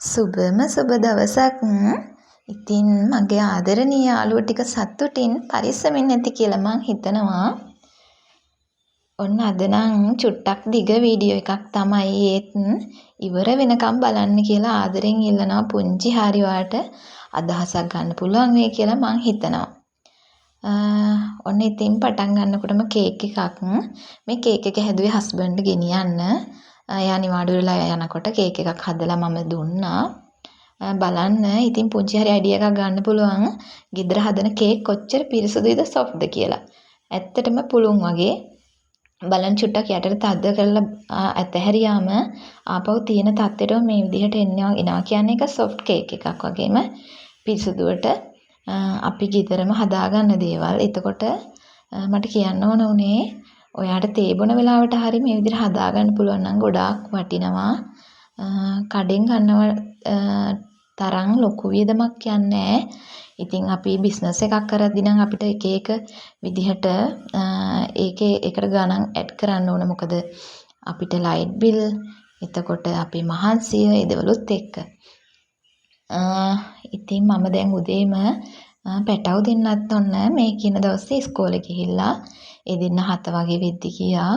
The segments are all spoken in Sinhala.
සුබම සුබ දවසක්. ඉතින් මගේ ආදරණීය යාළුවෝ ටික සතුටින් පරිස්සමින් ඇති කියලා මං හිතනවා. ඔන්න අද නම් චුට්ටක් දිග වීඩියෝ එකක් තමයි, ඒත් ඉවර වෙනකම් බලන්න කියලා ආදරෙන් ඉල්ලනවා. පුංචි හරි ඔයාට අදහසක් ගන්න පුළුවන් වෙයි කියලා මං හිතනවා. ඔන්න ඉතින් පටන් ගන්නකොටම කේක් එකක්. මේ කේක් එක හැදුවේ හස්බන්ඩ් ගෙනියන්න. එයා නිවාඩු වෙලා යනකොට කේක් එකක් හදලා මම දුන්නා. බලන්න ඉතින් පුංචි හරි අයිඩියා එකක් ගන්න පුළුවන් ගෙදර හදන කේක් කොච්චර පිරිසුදුයිද සොෆ්ට්ද කියලා. ඇත්තටම පුළුන් වගේ. බලන්න චුට්ටක් යටට තද කරලා ඇතහැරියාම ආපහු තියෙන තත්ත්වයටම මේ විදිහට එනවා කියන්නේ ඒක සොෆ්ට් කේක් එකක් වගේම පිරිසුදුවට අපි ගෙදරම හදාගන්න දේවල්. එතකොට මට කියන්න ඕන වුණේ ඔයාට තේ බොන වෙලාවට හරි මේ විදිහට හදාගන්න පුළුවන් නම් ගොඩාක් වටිනවා. කඩෙන් ගන්නව තරම් ලොකු වියදමක් යන්නේ නෑ. ඉතින් අපි බිස්නස් එකක් කරද්දි නම් අපිට එක එක විදිහට ඒකේ ඒකට ගණන් ඇඩ් කරන්න ඕන. මොකද අපිට ලයිට් බිල්, එතකොට අපේ මහන්සිය, ඒ දේවලුත් එක්ක. ඉතින් මම දැන් උදේම පැටව් දෙන්නත් ඔන්න මේ කියන දවසේ ඉස්කෝලේ ගිහිල්ලා ඒ දෙන්න 7 වගේ වෙද්දි ගියා.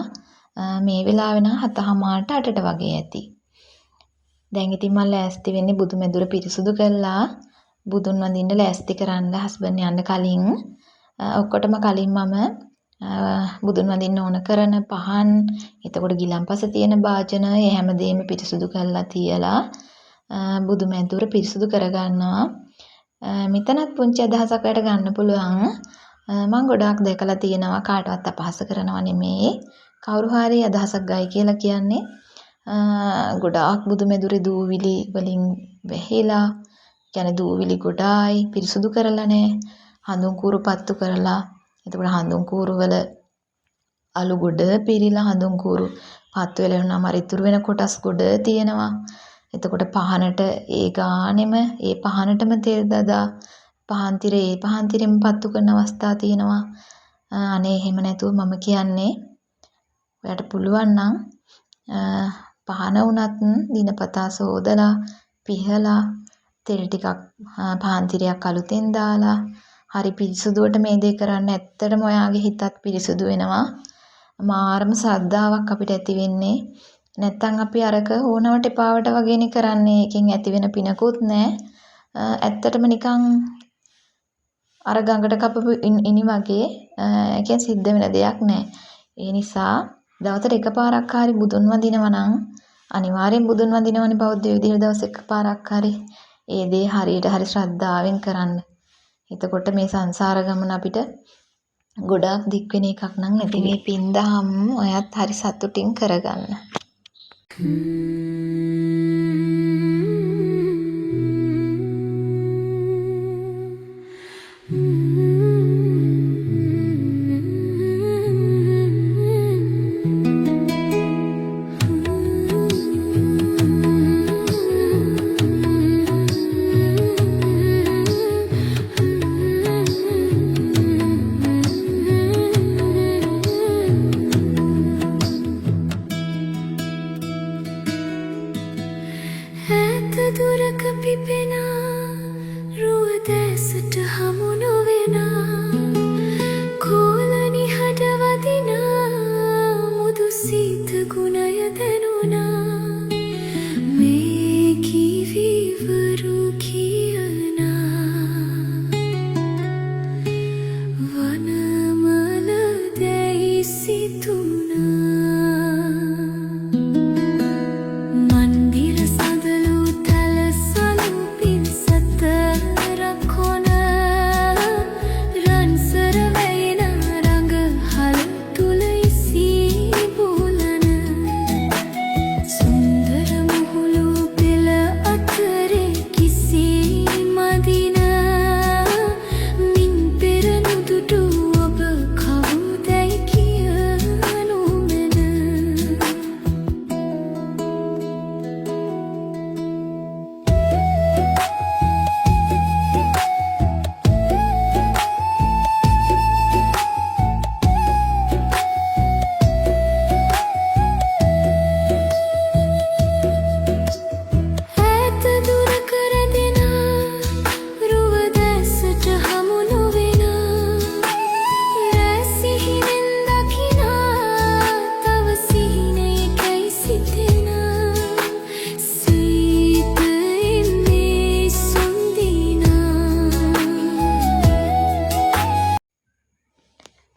මේ වෙලාවේ නම් 7:30ට 8ට වගේ ඇති. දැන් ඉතින් මං ලෑස්ති වෙන්නේ බුදු මැදුර පිරිසුදු කරලා බුදුන් වඳින්න ලෑස්ති කරන්න හස්බන්ඩ් යන්න කලින්. ඔක්කොටම කලින් මම බුදුන් වඳින්න ඕන කරන පහන්, එතකොට ගිලන්පස තියෙන භාජන, ඒ හැමදේම පිරිසුදු කරලා තියලා බුදු මැදුර පිරිසුදු කරගන්නවා. මෙතනත් පුංචි අදහසක් ඔයාලට ගන්න පුළුවන්. මං ගොඩාක් දැකලා තියෙනවා, කාටවත් අපහාස කරනවා නෙමෙයි. කවුරු හරි අදහසක් ගයි කියලා කියන්නේ ගොඩාක් බුදු මැදුරේ දූවිලි වලින් වැහිලා, කියන්නේ දූවිලි ගොඩායි පිරිසුදු කරලා නෑ. හඳුන් කූරු පත්තු කරලා, එතකොට හඳුන් කූරු වල අලු ගොඩ පිරීලා හඳුන් කූරු පත්තු වෙලා වුණාම අර ඉතුරු වෙන කොටස් ගොඩ තියෙනවා. එතකොට පහනට ඒ ගානෙම ඒ පහනටම තෙල් දදා පහන් තිරේ ඒ පහන් තිරෙම පත්තු කරන අවස්ථා තියෙනවා. අනේ එහෙම නැතුව මම කියන්නේ ඔයාට පුළුවන් නම් පහන වුණත් දිනපතා සෝදලා පිහලා තෙල් ටිකක් පහන් තිරයක් අලුතෙන් දාලා හරි පිරිසුදුවට මේ දේ කරන්න. ඇත්තටම ඔයාගේ හිතත් පිරිසුදු වෙනවා. මාරම ශ්‍රද්ධාවක් අපිට ඇති වෙන්නේ. නැත්තම් අපි අරක ඕනවට එපාවට වගේනේ කරන්නේ. ඒකෙන් ඇති වෙන පිනකුත් නෑ. ඇත්තටම නිකන් අර ගඟට කපපු ඉනි වගේ ඒකෙන් සිද්ධ වෙන දෙයක් නෑ. ඒ නිසා දවසට එකපාරක් හරි බුදුන් වඳිනවා නම් අනිවාර්යෙන් බුදුන් වඳිනවනේ බෞද්ධ විදිහට දවස් එකපාරක් හරි. ඒ දේ හරියට හරි ශ්‍රද්ධාවෙන් කරන්න. එතකොට මේ සංසාර ගමන අපිට ගොඩාක් දික් වෙන එකක් නම් නැති වෙයි. මේ පින් දහම් ඔයත් හරි සතුටින් කරගන්න.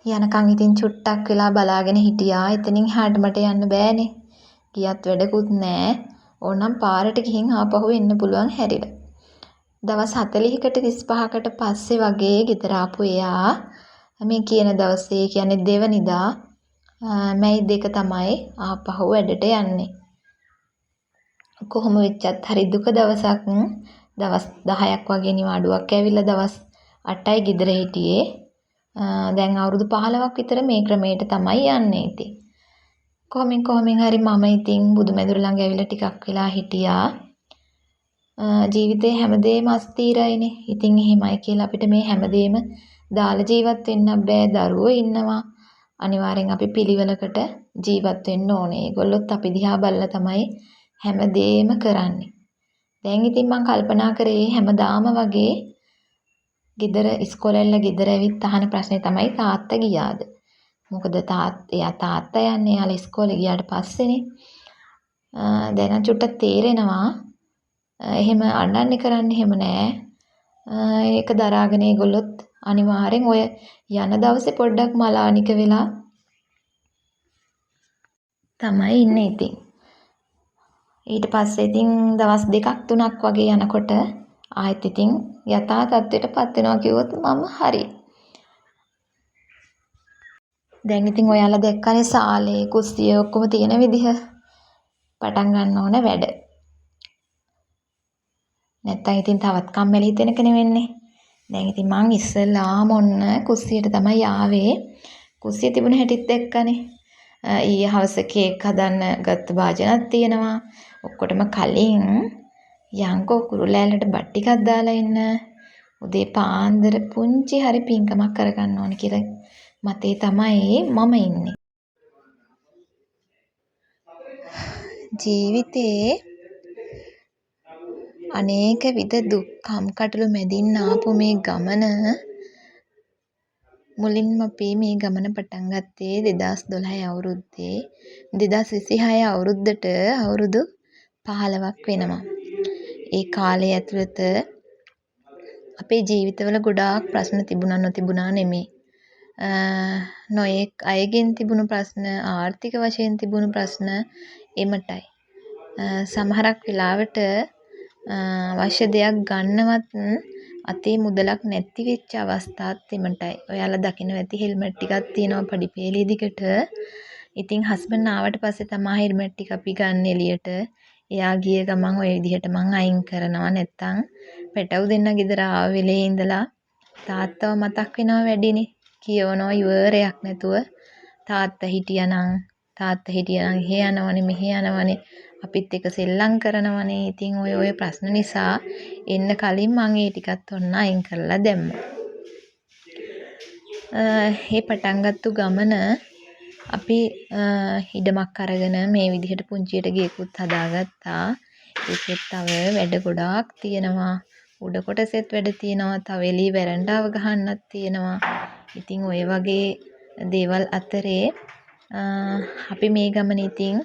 යනකන් ඉතින් චුට්ටක් වෙලා බලාගෙන හිටියා. එතනින් එහාට මට යන්න බෑනේ. ගියත් වැඩකුත් නෑ. ඕනනම් පාරට ගිහින් ආපහු එන්න පුළුවන් හැරිලා. දවස් 40කට 35කට පස්සේ වගේ ගෙදර ආපු එයා මේ කියන දවසේ, ඒ කියන්නේ දෙවනිදා මැයි 2 තමයි ආපහු වැඩට යන්නේ. කොහොම වෙච්චත් හරි දුක දවසක්. දවස් 10ක් වගේ නිවාඩුවක් ඇවිල්ලා දවස් 8යි ගෙදර හිටියේ. දැන් අවුරුදු 15ක් විතර මේ ක්‍රමයට තමයි යන්නේ ඉතින්. කොහොමින් කොහොමින් හරි මම ඉතින් බුදුමැදුර ළඟ ඇවිල්ලා ටිකක් වෙලා හිටියා. ජීවිතේ හැමදේම අස්ථීරයිනේ. ඉතින් එහෙමයි කියලා අපිට මේ හැමදේම දාලා ජීවත් වෙන්නත් බෑ. දරුවෝ ඉන්නවා. අනිවාර්යෙන් අපි පිළිවෙලකට ජීවත් වෙන්න ඕනේ. ඒගොල්ලොත් අපි දිහා බලලා තමයි හැමදේම කරන්නේ. දැන් ඉතින් මං කල්පනා කරේ හැමදාම වගේ ගෙදර ඉස්කෝලේ ඇවිල්ලා ගෙදර ඇවිත් අහන ප්‍රශ්නේ තමයි තාත්තා ගියාද? මොකද එයා තාත්තා යන්නේ එයාලා ඉස්කෝලේ ගියාට පස්සේනේ. දැන් නම් චුට්ටක් තේරෙනවා. එහෙම අඬන්නේ කරන්නේ එහෙම නෑ. ඒක දරාගෙන ඒගොල්ලොත් අනිවාර්යෙන් ඔය යන දවසේ පොඩ්ඩක් මලානික වෙලා තමයි ඉන්නේ ඉතින්. ඊට පස්සේ ඉතින් දවස් දෙකක් තුනක් වගේ යනකොට ආයෙත් ඉතින් යථා තත්ත්වයට පත් වෙනවා කිව්වොත් මම හරි. දැන් ඉතින් ඔයාලා දැක්කනේ සාලේ කුස්සිය ඔක්කොම තියෙන විදිහ. පටන් ගන්න ඕන වැඩ. නැත්තම් ඉතින් තවත් කම්මැලි හිතෙන එකනේ වෙන්නේ. දැන් ඉතින් මං ඉස්සෙල්ලාම ඔන්න කුස්සියට තමයි ආවේ. කුස්සිය තිබුණ හැටිත් දැක්කනේ. ඊයේ හවස කේක් හදන්න ගත්ත භාජනක් තියෙනවා. ඔක්කොටම කලින් යන්කෝ කුරුලෑලට බත් ටිකක් දාලා එන්න. උදේ පාන්දර පුංචි හරි පින්කමක් කරගන්න ඕනේ කියලා මතේ තමයි මම ඉන්නේ. ජීවිතේ අනේක විද දුක් කම්කටොළු මැදින් ආපු මේ ගමන මුලින්ම අපි මේ ගමන පටන් ගත්තේ 2012 අවුරුද්දේ. 2026 අවුරුද්දට අවුරුදු 15ක් වෙනවා. ඒ කාලය ඇතුළත අපේ ජීවිතවල ගොඩාක් ප්‍රශ්න තිබුණා, නොතිබුණා නෙමෙයි. නොයෙක් අයගෙන් තිබුණු ප්‍රශ්න, ආර්ථික වශයෙන් තිබුණු ප්‍රශ්න එමටයි. සමහරක් වෙලාවට අවශ්‍ය දෙයක් ගන්නවත් අතේ මුදලක් නැති වෙච්ච අවස්ථාත් එමටයි. ඔයාලා දකිනවා ඇති හෙල්මට් ටිකක් තියෙනවා පඩි පෙළේ දිගට. ඉතින් හස්බන්ඩ් ආවට පස්සේ තමා හෙල්මට් ටික අපි ගන්න එළියට. එයා ගිය ගමන් ඔය විදිහට මං අයින් කරනවා. නැත්තං පැටව් දෙන්න ගෙදර ආව වෙලේ ඉඳලා තාත්තව මතක් වෙනවා වැඩිනේ. කියවනවා ඉවරයක් නැතුව. තාත්තා හිටියානම් තාත්තා හිටියානම් එහෙ යනවනේ මෙහෙ යනවනේ අපිත් එක්ක සෙල්ලම් කරනවනේ. ඉතින් ඔය ඔය ප්‍රශ්න නිසා එන්න කලින් මං ඒ ටිකත් ඔන්න අයින් කරලා දැම්මා. ඒ පටන් ගත්තු ගමන අපි ඉඩමක් අරගෙන මේ විදිහට පුංචියට ගෙයකුත් හදාගත්තා. ඒකෙත් තව වැඩ ගොඩාක් තියෙනවා. උඩ කොටසෙත් වැඩ තියෙනවා. තව එළිය වැරන්ඩාව ගහන්නත් තියෙනවා. ඉතින් ඔය වගේ දේවල් අතරේ අපි මේ ගමන ඉතින්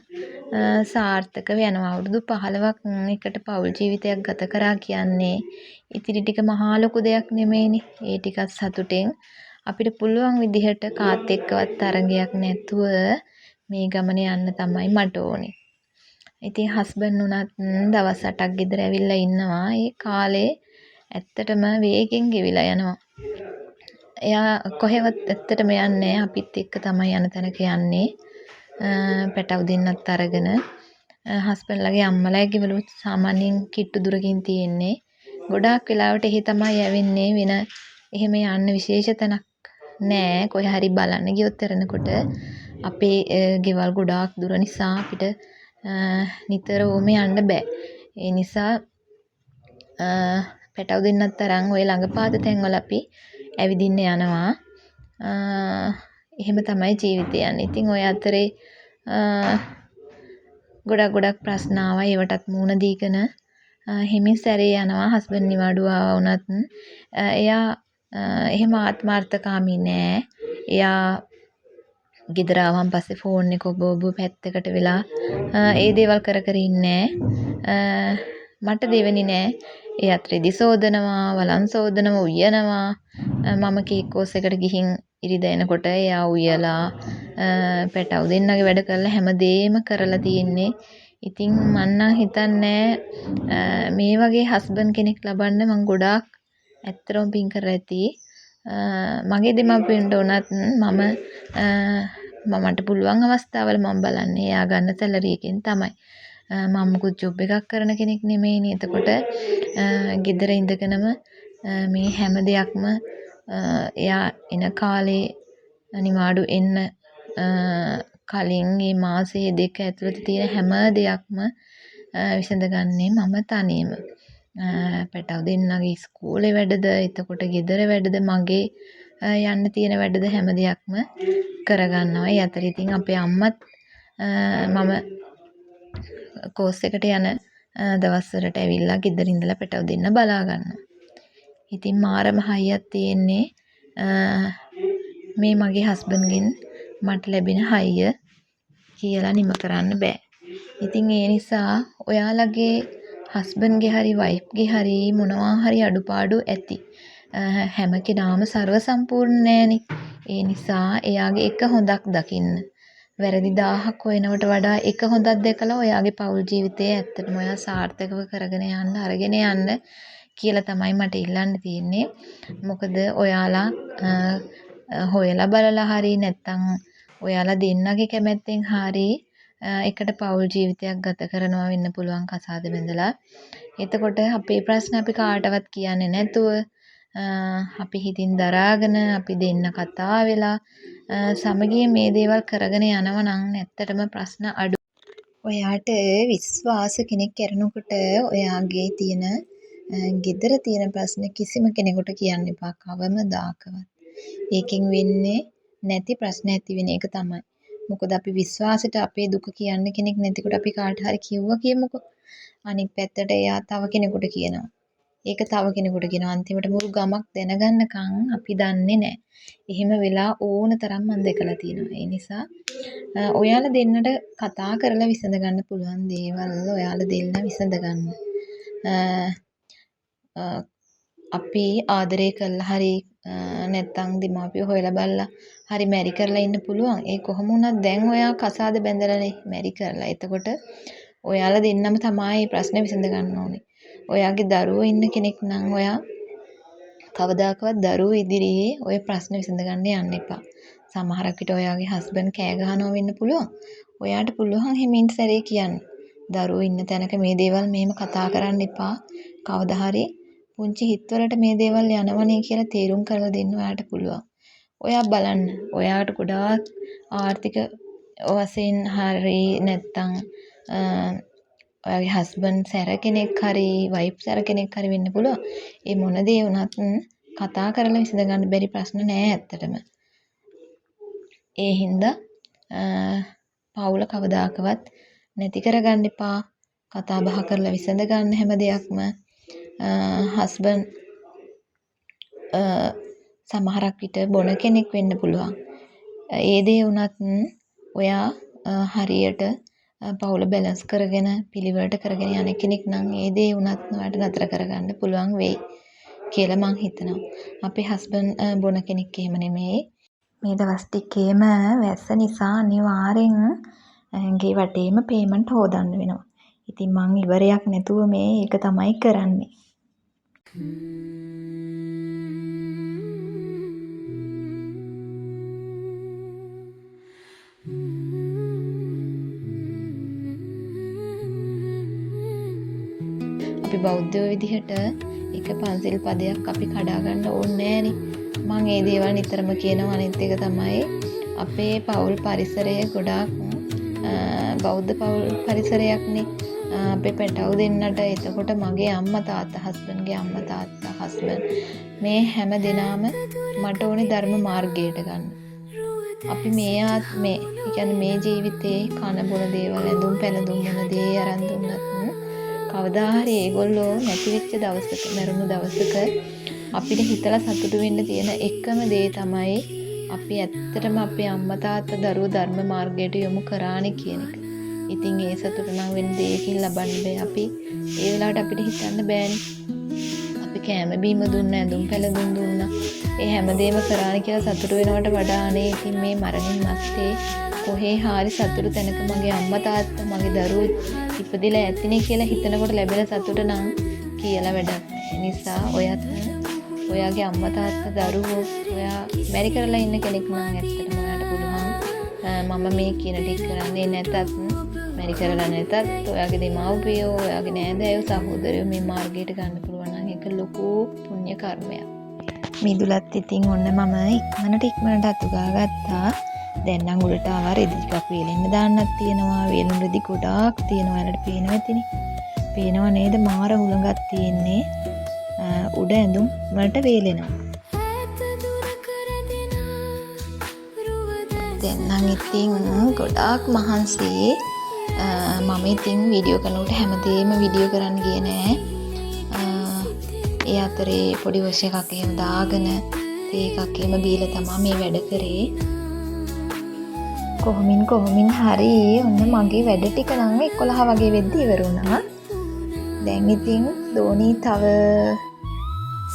සාර්ථකව යනවා. අවුරුදු 15ක් එකට පවුල් ජීවිතයක් ගත කරා කියන්නේ ඉතිරි ටික මහා ලොකු දෙයක් නෙමෙයිනේ. ඒ ටිකත් සතුටෙන් අපිට පුළුවන් විදිහට කාත් එක්කවත් තරඟයක් නැතුව මේ ගමන යන්න තමයි මට ඕනේ. ඉතින් හස්බන්ඩ් වුණත් දවස් 8ක් ගෙදර ඇවිල්ලා ඉන්නවා. ඒ කාලේ ඇත්තටම වේගෙන් ගෙවිලා යනවා. එයා කොහෙවත් ඇත්තටම යන්නේ නෑ. අපිත් එක්ක තමයි යන තැනක යන්නේ. පැටව් දෙන්නත් අරගෙන. හස්බන්ඩ්ලගේ අම්මලාගේ ගෙවලුත් සාමාන්‍යයෙන් කිට්ටු දුරකින් තියෙන්නේ. ගොඩාක් වෙලාවට එහෙ තමයි යැවෙන්නේ. වෙන එහෙම යන්න විශේෂ තැනක් නෑ. කොහේ හරි බලන්න ගියොත් එරෙනකොට අපේ ගෙවල් ගොඩාක් දුර නිසා අපිට නිතරම යන්න බෑ. ඒ නිසා පැටව් දෙන්නත් අරන් ඔය ළඟපාත තැන්වල අපි ඇවිදින්න යනවා. එහෙම තමයි ජීවිතේ යන්නේ. ඉතින් ඔය අතරේ ගොඩක් ගොඩක් ප්‍රශ්න ආවා. ඒවටත් මූණ දීගෙන හෙමින් සැරේ යනවා. හස්බන්ඩ් නිවාඩුව ආවා වුණත් එයා එහෙම ආත්මාර්ථකාමී නෑ. එයා ගෙදර ආවම පස්සේ ෆෝන් එක ඔබ ඔබ පැත්තකට වෙලා ඒ දේවල් කර කර ඉන්නේ නෑ. මට දෙවෙනි නෑ. එයාත් රෙදි සෝදනවා, වළං සෝදනවා, උයනවා. මම කේක් කෝස් එකට ගිහින් ඉරිදා එනකොට එයා උයලා පැටව් දෙන්නගේ වැඩ කරලා හැමදේම කරලා තියෙන්නේ. ඉතින් මං නම් හිතන්නේ මේ වගේ හස්බන්ඩ් කෙනෙක් ලබන්න මං ගොඩාක් ඇත්තටම පින් කරලා ඇති. මගේ දෙමාපියන්ට වුණත් මම මට පුළුවන් අවස්ථාවල මං බලන්නේ එයා ගන්න සැලරි එකෙන් තමයි. මම මොකුත් ජොබ් එකක් කරන කෙනෙක් නෙමෙයිනේ. එතකොට ගෙදර ඉඳගෙනම මේ හැම දෙයක්ම එයා එන කාලේ නිවාඩු එන්න කලින් මේ මාසේ දෙක ඇතුළත තියෙන හැම දෙයක්ම විසඳගන්නේ මම තනියම. පැටව් දෙන්නගේ ඉස්කෝලේ වැඩද, එතකොට ගෙදර වැඩද, මගේ යන්න තියෙන වැඩද හැම දෙයක්ම කරගන්නවා. ඒ අතර ඉතින් අපේ අම්මත් මම කෝස් එකට යන දවස්වලට ඇවිල්ලා ගෙදර ඉඳලා පැටව් දෙන්න බලා ගන්නවා. ඉතින් මාරම හයියක් තියෙන්නේ මේ මගේ හස්බන්ඩ්ගෙන් මට ලැබෙන හයිය කියලා නිම කරන්න බෑ. ඉතින් ඒ නිසා ඔයාලගේ හස්බන්ඩ්ගේ හරි වයිෆ්ගේ හරි මොනවා හරි අඩුපාඩු ඇති. හැම කෙනාම සර්ව සම්පූර්ණ නෑනේ. ඒ නිසා එයාගේ එක හොඳක් දකින්න. වැරදි 1000ක් හොයනවට වඩා එක හොඳක් දැකලා ඔයාගේ පවුල් ජීවිතය ඇත්තටම ඔයා සාර්ථකව කරගෙන යන්න, අරගෙන යන්න කියලා තමයි මට ඉල්ලන්න තියෙන්නේ. මොකද ඔයාලා හොයලා බලලා හරි නැත්තම් ඔයාලා දෙන්නගේ කැමැත්තෙන් හරි එකට පවුල් ජීවිතයක් ගත කරනවා වෙන්න පුළුවන් කසාද බැඳලා. එතකොට අපේ ප්‍රශ්න අපි කාටවත් කියන්නේ නැතුව අපි හිතින් දරාගෙන අපි දෙන්න කතා වෙලා සමගියෙන් මේ දේවල් කරගෙන යනවා නම් ඇත්තටම ප්‍රශ්න අඩු. ඔයාට විශ්වාස කෙනෙක් කැරෙනකොට ඔයාගේ තියෙන ගෙදර තියෙන ප්‍රශ්න කිසිම කෙනෙකුට කියන්න එපා කවමදාකවත්. ඒකෙන් වෙන්නේ නැති ප්‍රශ්න ඇති වෙන එක තමයි. මොකද අපි විශ්වාසෙට අපේ දුක කියන්න කෙනෙක් නැතිකොට අපි කාට හරි කිව්වා කියමුකෝ. අනිත් පැත්තට එයා තව කෙනෙකුට කියනවා. ඒක තව කෙනෙකුට කියනවා. අන්තිමට මුළු ගමක් දැනගන්නකම් අපි දන්නේ නැහැ. එහෙම වෙලා ඕන තරම් මං දැකලා තියෙනවා. ඒ නිසා ඔයාලා දෙන්නට කතා කරලා විසඳ ගන්න පුළුවන් දේවල් ඔයාලා දෙන්න විසඳ ගන්න. අපි ආදරය කරලා හරි නැත්තම් දෙමාපියෝ හොයලා බලලා හරි මැරි කරලා ඉන්න පුළුවන්. ඒ කොහොම වුණත් දැන් ඔයා කසාද බැඳලානේ මැරි කරලා. එතකොට ඔයාලා දෙන්නම තමයි මේ ප්‍රශ්නේ විසඳ ගන්න ඕනේ. ඔයාගේ දරුවෝ ඉන්න කෙනෙක් නම් ඔයා කවදාකවත් දරුවෝ ඉදිරියේ ඔය ප්‍රශ්න විසඳ ගන්න යන්න එපා. සමහරක් විට ඔයාගේ හස්බන්ඩ් කෑ ගහනවා වෙන්න පුළුවන්. ඔයාට පුළුවන් හිමින් සැරේ කියන්න. දරුවෝ ඉන්න තැනක මේ දේවල් මෙහෙම කතා කරන්න එපා. කවදා හරි පුංචි හිත්වලට මේ දේවල් යනවනේ කියලා තේරුම් කරලා දෙන්න ඔයාට පුළුවන්. ඔයා බලන්න ඔයාට ගොඩාක් ආර්ථික වශයෙන් හරි නැත්තම් ඔයාගේ හස්බන්ඩ් සැර කෙනෙක් හරි වයිෆ් සැර කෙනෙක් හරි වෙන්න පුළුවන්. ඒ මොන දේ වුණත් කතා කරලා විසඳ ගන්න බැරි ප්‍රශ්න නෑ ඇත්තටම. ඒ හින්දා පවුල කවදාකවත් නැති කරගන්න එපා. කතා බහ කරලා විසඳ ගන්න හැම දෙයක්ම. හස්බන්ඩ් සමහරක් විට බොන කෙනෙක් වෙන්න පුළුවන්. ඒ දේ වුණත් ඔයා හරියට පවුල බැලන්ස් කරගෙන පිළිවෙලට කරගෙන යන කෙනෙක් නම් ඒ දේ වුණත් ඔයාට නතර කරගන්න පුළුවන් වෙයි කියලා මං හිතනවා. අපේ හස්බන්ඩ් බොන කෙනෙක් එහෙම නෙමෙයි. මේ දවස් ටිකේම වැස්ස නිසා අනිවාර්යෙන් ගේ වටේම පේමන්ට් හෝදන්න වෙනවා. ඉතින් මං ඉවරයක් නැතුව මේ ඒක තමයි කරන්නේ. අපි බෞද්ධයෝ විදිහට එක පන්සිල් පදයක් අපි කඩා ගන්න ඕනේ නෑනේ. මං ඒ දේවල් නිතරම කියනවා. අනිත් එක තමයි අපේ පවුල් පරිසරය ගොඩාක් බෞද්ධ පවුල් පරිසරයක්නේ. අපේ පැටව් දෙන්නට එතකොට මගේ අම්මා තාත්තා හස්බන්ඩ්ගේ අම්මා තාත්තා හස්බන්ඩ් මේ හැම දෙනාම මට ඕනේ ධර්ම මාර්ගයට ගන්න. අපි මේ ආත්මේ, ඒ කියන්නේ මේ ජීවිතේ කන බොන දේවල්, ඇඳුම් පැළඳුම් මොන දේ අරන් දුන්නත් කවදා හරි ඒගොල්ලෝ නැති වෙච්ච දවසක, මැරුණු දවසක අපිට හිතලා සතුටු වෙන්න තියෙන එකම දේ තමයි අපි ඇත්තටම අපේ අම්මා තාත්තා දරුවෝ ධර්ම මාර්ගයට යොමු කරානේ කියන එක. ඉතින් ඒ සතුට නම් වෙන දෙයකින් ලබන්න බෑ. අපි ඒ වෙලාවට අපිට හිතන්න බෑනේ. අපි කෑම බීම දුන්න, ඇඳුම් පැළඳුම් දුන්නා. ඒ හැමදේම කරානේ කියලා සතුටු වෙනවට වඩා අනේ ඉතින් මේ මරණින් මත්තේ කොහේ හරි සතුටු තැනක මගේ අම්මා තාත්තා මගේ දරුවෝ ඉපදිලා ඇතිනේ කියලා හිතනකොට ලැබෙන සතුට නම් කියලා වැඩක් නෑ. ඒ නිසා ඔයත් ඔයාගේ අම්මා තාත්තා දරුවෝ ඔයා මැරි කරලා ඉන්න කෙනෙක් නම් ඇත්තටම ඔයාට පුළුවන් මම මේ කියන ටික කරන්නේ නැතත් මැරි කරලා නැතත් ඔයාගේ දෙමව්පියෝ ඔයාගේ නෑදෑයෝ සහෝදරයෝ මේ මාර්ගයට ගන්න පුළුවන් නම් ඒක ලොකු පුණ්‍ය කර්මයක්. මිදුලත් ඉතින් ඔන්න මම ඉක්මනට ඉක්මනට අතු ගා ගත්තා. දැන් නම් උඩට ආවා රෙදි ටිකක් වේලෙන්න දාන්නත් තියෙනවා. වේලුණු රෙදි ගොඩාක් තියෙනවා. ඔයාලට පේනවා ඇතිනේ. පේනව නේද? මාර හුළඟක් තියෙන්නේ. උඩ ඇඳුම් වලට වේලෙනවා. දැන් නම් ඉතින් ගොඩාක් මහන්සි. මම ඉතින් වීඩියෝ කරනකොට හැමදේම වීඩියෝ කරන්න ගියේ නෑ. ඒ අතරේ පොඩි වොෂ් එකක් එහෙම දාගෙන තේ එකක් එහෙම බීලා තමා මේ වැඩ කරේ. කොහොමින් කොහොමින් හරි ඔන්න මගේ වැඩ ටික නම් 11 වගේ වෙද්දි ඉවර වුණා. දැන් ඉතින් දෝනී තව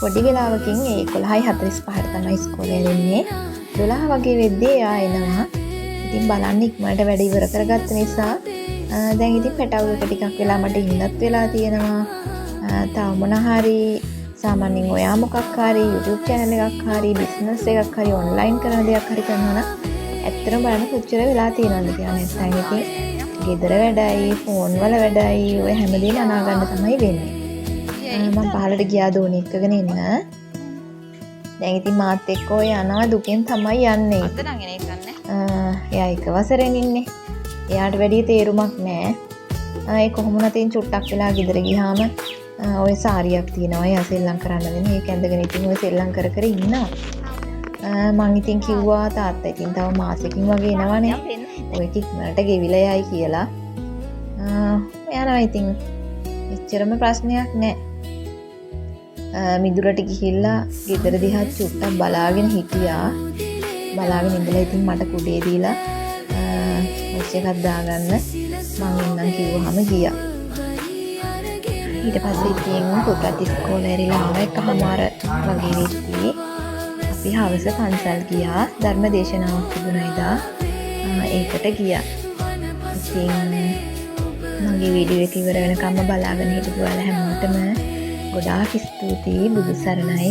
පොඩි වෙලාවකින් ඒ 11:45ට තමයි ඉස්කෝලේ ඇරෙන්නේ. 12 වගේ වෙද්දි එයා එනවා. ඉතින් බලන්න ඉක්මනට වැඩ ඉවර කරගත්ත නිසා දැන් ඉතින් පැටව් එක ටිකක් වෙලා මට ඉන්නත් වෙලා තියෙනවා. තව මොන හරි සාමාන්‍යයෙන් ඔයා මොකක් හරි YouTube channel එකක් හරි බිස්නස් එකක් හරි ඔන්ලයින් කරන දෙයක් හරි කරනවා නම් ඇත්තටම බලන්න කොච්චර වෙලා තියෙනවද කියලා. නැත්නම් ඉතින් ගෙදර වැඩයි ෆෝන් වල වැඩයි ඔය හැමදේම අනා ගන්න තමයි වෙන්නේ. මං පහලට ගියා දෝනි එක්කගෙන එන්න. දැන් ඉතින් මාත් එක්ක ඔය යනවා දුකෙන් තමයි යන්නේ. අද නම් එන එකක් නෑ. එයා එක වසරෙන් ඉන්නේ. එයාට වැඩි තේරුමක් නෑ. ඒ කොහොම වුණත් ඉතින් චුට්ටක් වෙලා ගෙදර ගියාම ඔය සාරියක් තියෙනවා. එයා සෙල්ලම් කරන්න දෙන. ඒක ඇඳගෙන ඉතින් ඔය සෙල්ලම් කර කර ඉන්නවා. මං ඉතින් කිව්වා තාත්තා ඉතින් තව මාසෙකින් වගේ එනවනේ. ඔය ඉක්මනට ගෙවිලා යයි කියලා. යනවා ඉතින්. එච්චරම ප්‍රශ්නයක් නෑ. මිදුලට ගිහිල්ලා ගෙදර දිහා චුට්ටක් බලාගෙන හිටියා. බලාගෙන ඉඳලා ඉතින් මට කුඩේ දීලා වොෂ් එකක් දාගන්න මං එන්නම් කිව්වහම ගියා. ඊට පස්සේ ඉතින් පුතත් ඉස්කෝලේ ඇරිලා ආවා 1:30 වගේ වෙද්දී. අපි හවස පන්සල් ගියා. ධර්ම දේශනාවක් තිබුණා එදා. ඒකට ගියා. ඉතින් මගේ වීඩියෝ එක ඉවර වෙනකම්ම බලාගෙන හිටපු ඔයාලා හැමෝටම ගොඩාක් ස්තුතියි. බුදු සරණයි.